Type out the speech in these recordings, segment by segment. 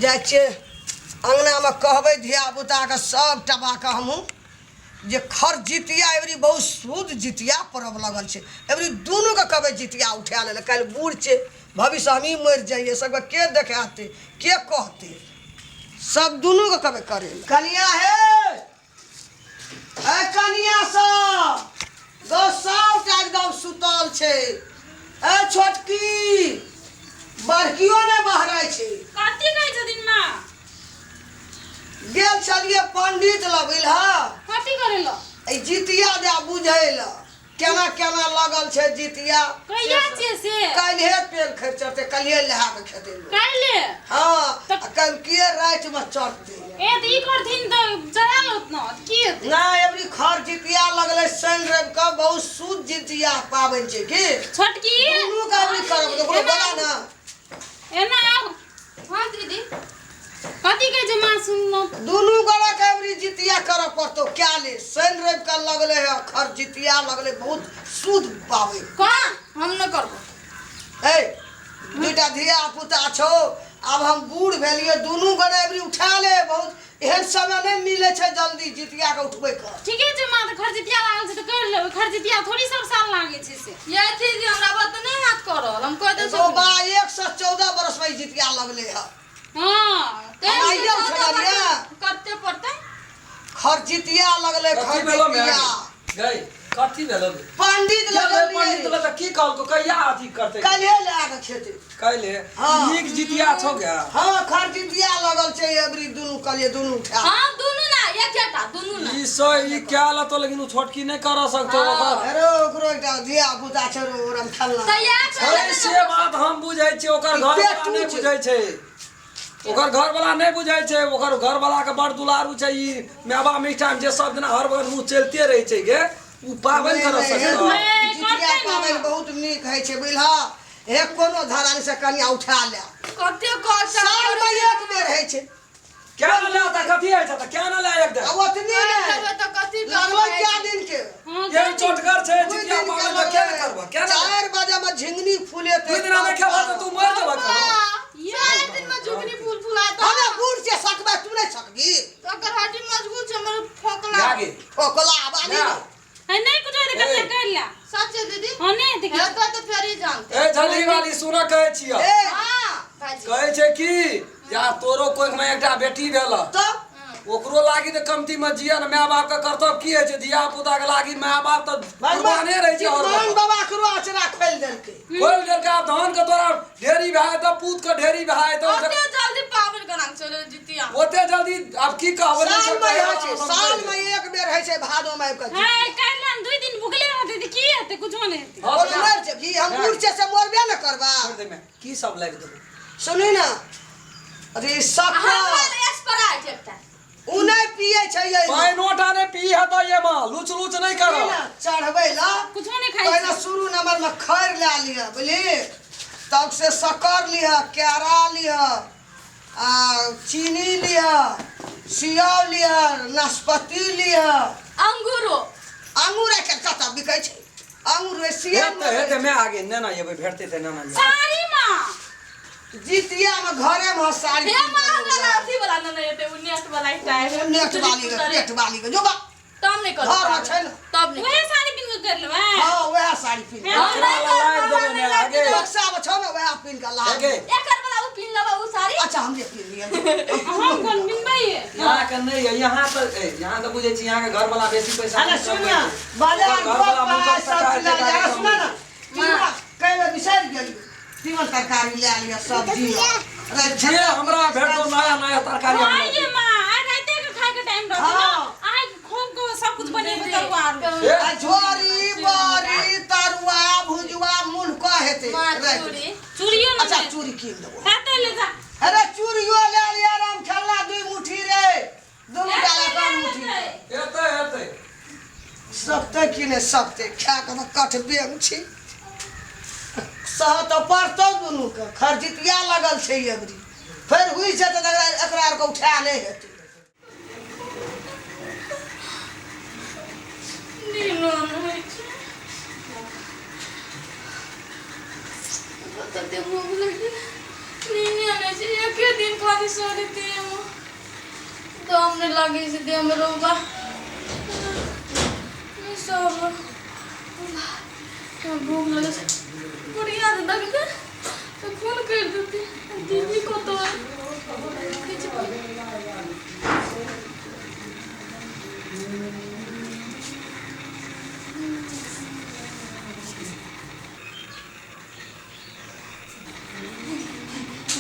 जाइ छियै अङ्गनामे कहबै धियापुताके सब टपाके हमहूँ जे खर जितिया एबरी बहुत शुद्ध जितिया परब लगल छै एबरी दुनूके कहबै जितिया उठा लै लए काल्हि बूढ़ छै भविष्य हमही मरि जाइए सबके के देखाते के कहते सब दुनूके कहबै करै लए कनिया हे ए कनिया सब गौ सबटा एकदम सुतल छै ए छोटकी बड़कियो नहि बहराइ छै कथी कहै छथिन माँ गेल छलियै पंडित लग बुझलह कथी करै लए एहि जितिया दए बुझै लए केना केना लगल छै जितिया कहिया छियै से काल्हिए पेड़ खैर चढ़तै काल्हिए नहा कऽ खेतै लोक काल्हि हँ आ काल्हिए रातिमे चढ़तै ए तऽ ई करथिन तऽ चढ़ा लौत न तऽ की हेतै नहि एबरी खर जितिया लगलै शनि रवि कऽ बहुत शुद्ध जितिया पाबनि छै की छोटकी दुनू के एबरी करब तऽ ओकरो बोला ने एना आउ हाँ दीदी कथी कहै छै माँ सुनलो दुनू गोरा के अबरी जितिया करऽ पड़तौ क्या ले शनि रवि के लगले है खर जितिया लगले बहुत शुद्ध पाबनि कहाँ हम न करबो ए दुटा धिया पुता छौ आब हम बूढ़ भेलियै दुनू गोरे अबरी उठा ले बहुत एहन समय नहि मिलै छै जल्दी जितिया के उठबै के ठीके छै माँ तऽ खरजितिया लागल छै तऽ करि लेबै खरजितिया थोड़ी सब साल लागै छै से ये दीदी हमरा बात नहीं हाथ करल हम कह दे तो बा 114 बरस में ई जितिया लगले है हाँ हम आइए उठेलियै कते पड़तै खरजितिया लगले कथी भेलो खरजितिया गई कथी भेलो गे? पंडित क्या लगलियै भेल पंडित लग तऽ की कहलको कहिया अथी करतै काल्हिए लए कऽ खेतै काल्हि हाँ। नीक जितिया छौ गे हँ खरजितिया लगल छै एबरी दुनू कहलियै दुनू उठा हाँ दुनू ना एकेटा दुनू ना ई सो ई क्या लतो लेकिन उ छोटकी नहीं कर सकतो ओकर अरे ओकरो एकटा धिया पुता छै रो ओकरामे खेलना तैयार छै से बात हम बुझै छियै ओकर ई घर वाला पेटू नहि छै। बुझै छै ओकर घर वाला नहि बुझै छै ओकर घर वाला के बड़ दुलारू छै ई मेवा मिष्ठान जे सब दिना हर बगल मुँह चलिते रहै छै गे उ पाबनि कर सकतो ए, जितिया करतै ने। पाबनि बहुत नीक होइ छै बुझलह हे कोनो धरानी से कनिया उठा ले कते कष्ट साल में एक बेर होइ छै क्या न ले तऽ कथी होइ छै तऽ क्या न ले एक दिन आ ओतनी नहि तऽ कथी लगलो क्या दिन के हाँ ये चोटगर छै दुइ जितिया दिन के पाबनि तऽ क्या न करबह क्या न 4 बजे में झिंगनी फूलेतै दुइ दिना नहि खेबह तऽ तू मरि जेबह कहाँ चार दिन में झुकनी फूल फुलाता हमे बूढ़ से सकबै तू नहि सकबी ओकर हड्डी मजबूत छै हमर फोकला जा गे फोकला आबादी जा। है नहीं कुछ होते कनिया कर ला सच है दीदी हाँ नहीं हेतै किछु। हेतै तऽ फेर ही जानते ए झल्ली वाली सुन कहै छियह ए हाँ भाईजी कहै छै की यार तोरो कोखमे एकटा बेटी भेल तऽ ओकरो लागी तऽ कमती मे जियन माय बाप के कर्तव्य की होइ छै धिया पुता के लागी माय बाप तऽ कुर्बाने रहै छै हर मान वक्त। बाबा करो अचरा खोलि देलकै खोलि देलकै आब धान के तोरा ढेरी भए जेतौ पूत के ढेरी भए जेतौ ओते जल्दी पाबनि करा के चलो जितिया ओते जल्दी आब की कहबै नहि साल में छै होइ छै साल में एक बेर होइ छै भादो में आबि कऽ है काल्हि ने दुई दिन भुखले रहतै तऽ की हेतै कुछो नहि हेतै हँ, ओ तऽ मरि जेबही हम बूढ़ छियै से मरबे ने करबा छोड़ि दे माय, की सब लाबि देबौ सुनही ने अथी शक्कर हमरा लए स्प्राइट एकटा उ नहि पियै छै ये पानिओ टा नहि पी हेतौ एमे लुच लुच नहि कर ने चढ़बै ला कुछो नहि खाइ पहिने छै शुरू नंबर में खैर लए लिह बुझली तब से शक्कर लिह केरा लिह आ चीनी लिह सियाव लिह नाशपाती लिह अंगूरो अंगूर आइ काल्हि कतऽ बिकै छै अंगूर सियाव हेतै हेतै मैं आगे नेना एबै भेटतै तऽ नेना लेबै। सारी माँ जितिया में घरे में साड़ी हे माँ हमरा अथी वाला ने हेतै उ नेट वाला स्टाइल नेट वाली के पेट वाली के जो बा तब नहि करब घर में छै ने तब नहि वएह साड़ी पिन के कर लेबै हाँ वएह साड़ी पिन हाँ। एकरा ला लाबि देबै मैं आगे बक्सा में छौ ने वएह पिन के ला आगे एकर वाला उ पिन लेबै उ साड़ी अच्छा हमरे पिन लिअ हम कोन पिनबै यहाँ के नहि है यहाँ तऽ ए यहाँ तऽ बुझै छी यहाँ के घर वाला बेसी पैसा अरे नहि सुन कमबै ना छै। बाजार ओकर घरवला पर मुँह सब चकाए चीज लए चकाए अरे सुन ना कमबै तीमन कैले बिसरि गेली तीमन तरकारी लए लिअ सब्जी अरे जे हमरा भेटतो नया नया तरकारी हम हाँ ये माँ आइ राते के खाय के टाइम रहतै ना हाँ। आइ खूब के सब कुछ बनेबै तरुआ आर ए, आ झोरी बड़ी तरुआ भुजुआ मुलका हेतै माँ राति। चूड़ी चूड़ियो अच्छा ने चूड़ी कीन देबो हेतै ले जा अरे चूड़ियो ले लिअ राम खेलना दुई मुट्ठी रे दुनू डाला कम मुट्ठी हेतै हेतै सकतै कि नहि सकतै खा कऽ तऽ कटबे छी सह तऽ पड़तौ दुनूके खरजितिया लगल छै अबरी फेर हुइ जेतै तऽ एकरा एकरा आरके उठा नहि हेतै नीनो नहि होइ छै कते भूख लागि गेल। नींद नहि छै एके दिन खाली सहले देहमे दम नहि लागै छै देहमे रौबा नहि सहब भूख लगै छै बुढ़िया जे देखतै तऽ फोन करि देतै दीदी कतऽ देखै छै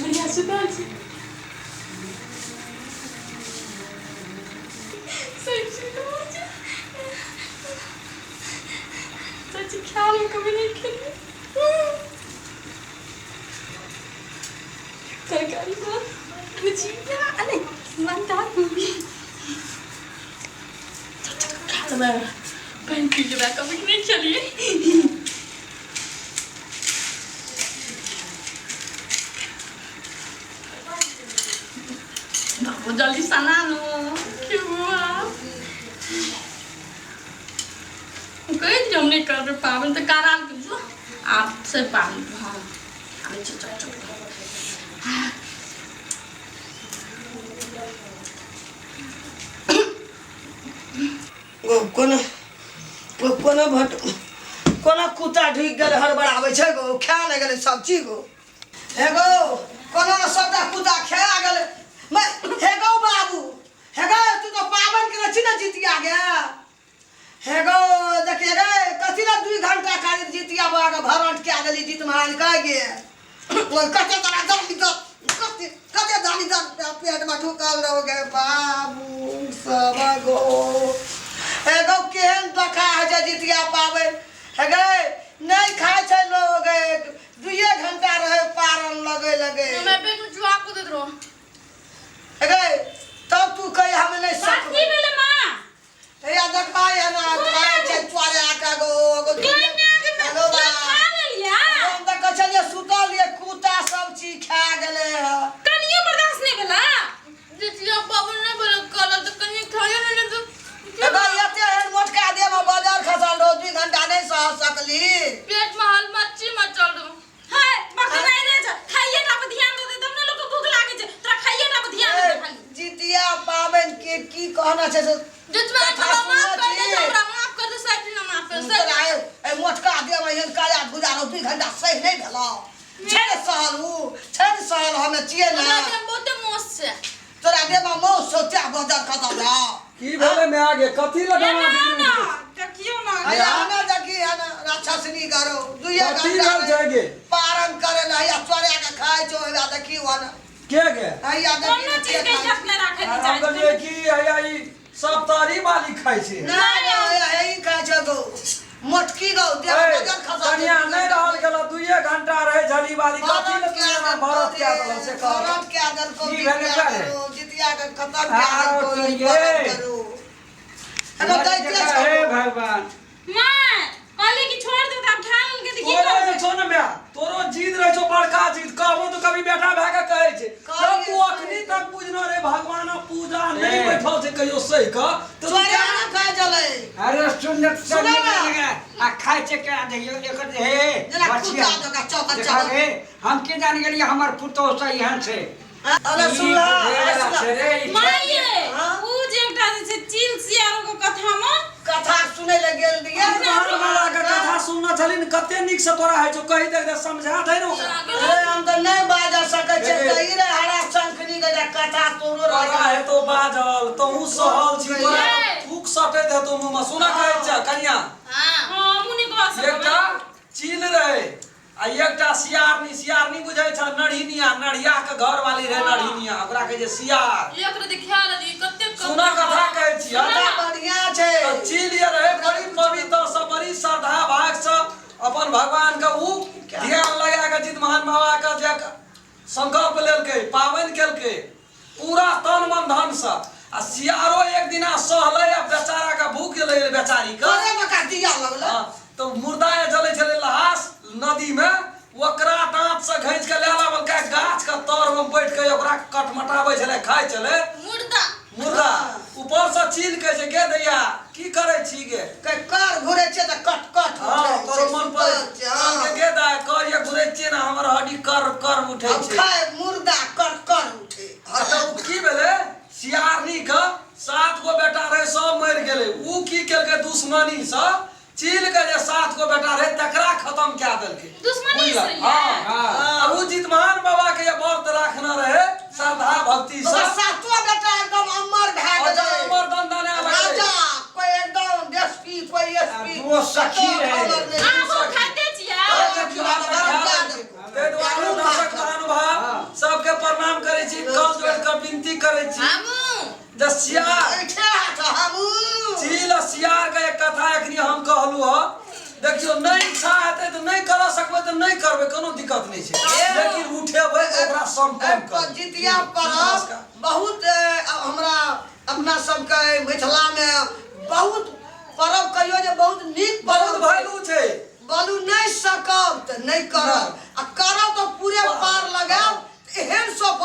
बढ़िया सुतल छै सही सुतल छै चाची ख्याल में कभी नहीं खेली तरकारी भात भुजिया नहीं बंधा गोभी चाचा खा लेबै पानि पी लेबै कभी नहीं खेलिए बाबू जल्दी सना लो खेबो आब कहै छियै हम नहि करबै पाबनि तऽ करा जो आब से पाबनि हँ आबै छी चट चट गो कोना गो कोना भट कोना कुत्ता ढुकि गेलै हड़बड़ाबै छै गो खा नहि गेलै सब्जी गो हे गो कोना ने सबटा कुत्ता खा गेलै मैं हे गो बाबू हे गो तू तऽ पाबनि केने छी ने जितिया गे हे गो देखिए गे कथी ला 2 घंटा खाली जितिया बा के भरंट कए देली जीत महाराज कह गे ओइ कते तोरा दानी दर कते कते दानी दर पेट में ढुकल रहो गे बाबू सब गो हे गो केहन देखा है जे जितिया पाबनि हे गे नहि खाइ छै लोग गे 2 घंटा रहे पारन लगे लगे हमरा पेट में चुहा कुदैत रहो हे गे तब तू कही हम नहि बात सकबै की भेलै माँ हैया देखबा एना खाइ छै चोरे आका गो गो हेलो बा खा लेलिया हम तऽ कहै छलियै सुतल रहियै कुत्ता सब चीज खा गेलै हँ कनियो बर्दाश्त नहि भेला जितिया पाबनि नहि भेलै करल तऽ कनि खाइयो नहि तऽ एगो एते एहन मोटका देह मे बजर खसल रहो 2 घंटा नहि सह सकली पेट में हलमच्ची मचल रहो है बकनाइ रे छै खाइए टा पर ध्यान देतै तब ने लोक के भूख लागै छै तोरा खाइए टा पर ध्यान देतै खाली जितिया पाबनि के की कहना छै से जितवा कथा हमरा माफ सुनने कर दे छी? हमरा माफ कर दे साइड ना माफ कर तोरा दे ए मोटका देह मे एहन काया गुजारो 2 घंटा सही नहि भेलौ छै ने सहल उ छै ने सहल हमे छियै ने हमरा देह में बहुते मोस छै तोरा देह मे मौस छौ तें बजर खसल रहो की भेलै माय गे कथी लए ए गाना ना बिगड़ि ना गेल? देखियौ ना हैया हमे देखी है ना राक्षसनी करो दुइये कथी घंटा भेल छै गे? पारन करे ना हैया चोरा के खाइ छौ हैया देखी हो ना के गे हैया देखी कोनो ना चीज के के खाइ इज्जत नहि राखै हम के चाही कहलियै कि हैया ई सब तारी वाली खाइ छै ना ना हैया हे खाइ छौ गो मोटकी गो देह ए, बजर खसल कनिया नहि रहल गेल 2 घंटा रहै झली वाली कथी लए तू एना भरत कए देलौ से कह भरत कए देलकौ की भेलै जितिया करे? करू, जितिया के खतम कए आओ देलकौ तोरी ई गे। भरत करू एगो दैते छौ हे भगवान माँ कहली कि छोड़ दे तऽ आब खा लेलकै तऽ की तोरो करबै जे छौ ने माय तोरो जिद रहै छौ बड़का जिद कहबो तऽ कभी बेटा भए के कहै छै जब तू अखनी तक बुझना रे भगवानक पूजा नहि ए। बैठल छै कहियो सही कऽ तऽ तू चोरे केना ना खाइ छलै अरे सुन्नत सुनो ना। आ खाइ छै के देखियौ एकर हे जेना बचिया। कुत्ता जकाँ चौका देखा चौका। रे हम के जान गेलियै हमर पुतोह से एहन छै अरे ई सुनला बुझे अरे वाला सुनला छै रे, ई माँ ये हाँ? उ जे एकटा जे छै चील सियारो के कथा मे कथा सुनै लए गेल रहियै घर वाला के कथा सुनना छली ने कते नीक से तोरा होइ छौ कहि दे दे समझा दे ने ओकरा अरे हम तऽ नहि बाजऽ सकै छियै हे। तऽ ई रे हरा शंखनी के जे कथा तोरो तोरा रह हेतो बाजल तहूँ सहल छी तोरा हे। थूक सटैत हेतो मुँह मे सुना कहै छ कनिया हां हां हमहूँ नहि कह सकबै एकटा चील रहे आ एकटा सियारनी सियारनी बुझै छ नढ़िनिया नढ़िया के घर वाली रहे नढ़िनिया ओकरा कहै छै सियार एक रति ख्याल रही कते सुना कथा कहै छी हम। कथा बढ़िया छै तऽ चील ये रहे बड़ी पवित्र से बड़ी श्रद्धा भाग से अपन भगवान के ऊ ध्यान लगा के जित महान बाबा के जे संकल्प लेलकै पाबनि केलकै पूरा तन मन धन से आ सियारो एक दिना सहलै आ बेचारा के भूख लगलै बेचारी के तोरे बका दिया लगलै हाँ, तऽ मुर्दा जे जलै छलै लहास नदी में ओकरा दांत से घैंच के ले लाबलकै गाछ के तर में बैठ के ओकरा कटमटाबै छलै खाइ छलै मुर्दा मुर्दा ऊपर से चील कहै छै गे दैया की करै छी गे के कर घुरे छै तऽ कट कट हाँ उठै तोरो छै, मन पड़ै सुतल छै, हाँ। गे दाय कर ये घुरै छियै ने हमर हड्डी कर कर उठै हम छै खाय करै छी हमहूँ जे सियार ऐठे हाथ हमू चील आ सियार के एक कथा एखनी हम कहलू ह। देखियौ, नहि इच्छा हेतै तऽ नहि करऽ सकबै तऽ नहि करबै, कोनो दिक्कत नहि छै, लेकिन उठेबै तऽ ओकरा सम्पन्न करबै। जितिया पर्व बहुत हमरा अपना सबके मिथिला में बहुत पर्व कहियो जे बहुत नीक बहुत पर्व वैल्यू छै। बोलू नहि सकब तऽ नहि करब, आ करब तऽ पूरे पार लगायब, एहन सफल।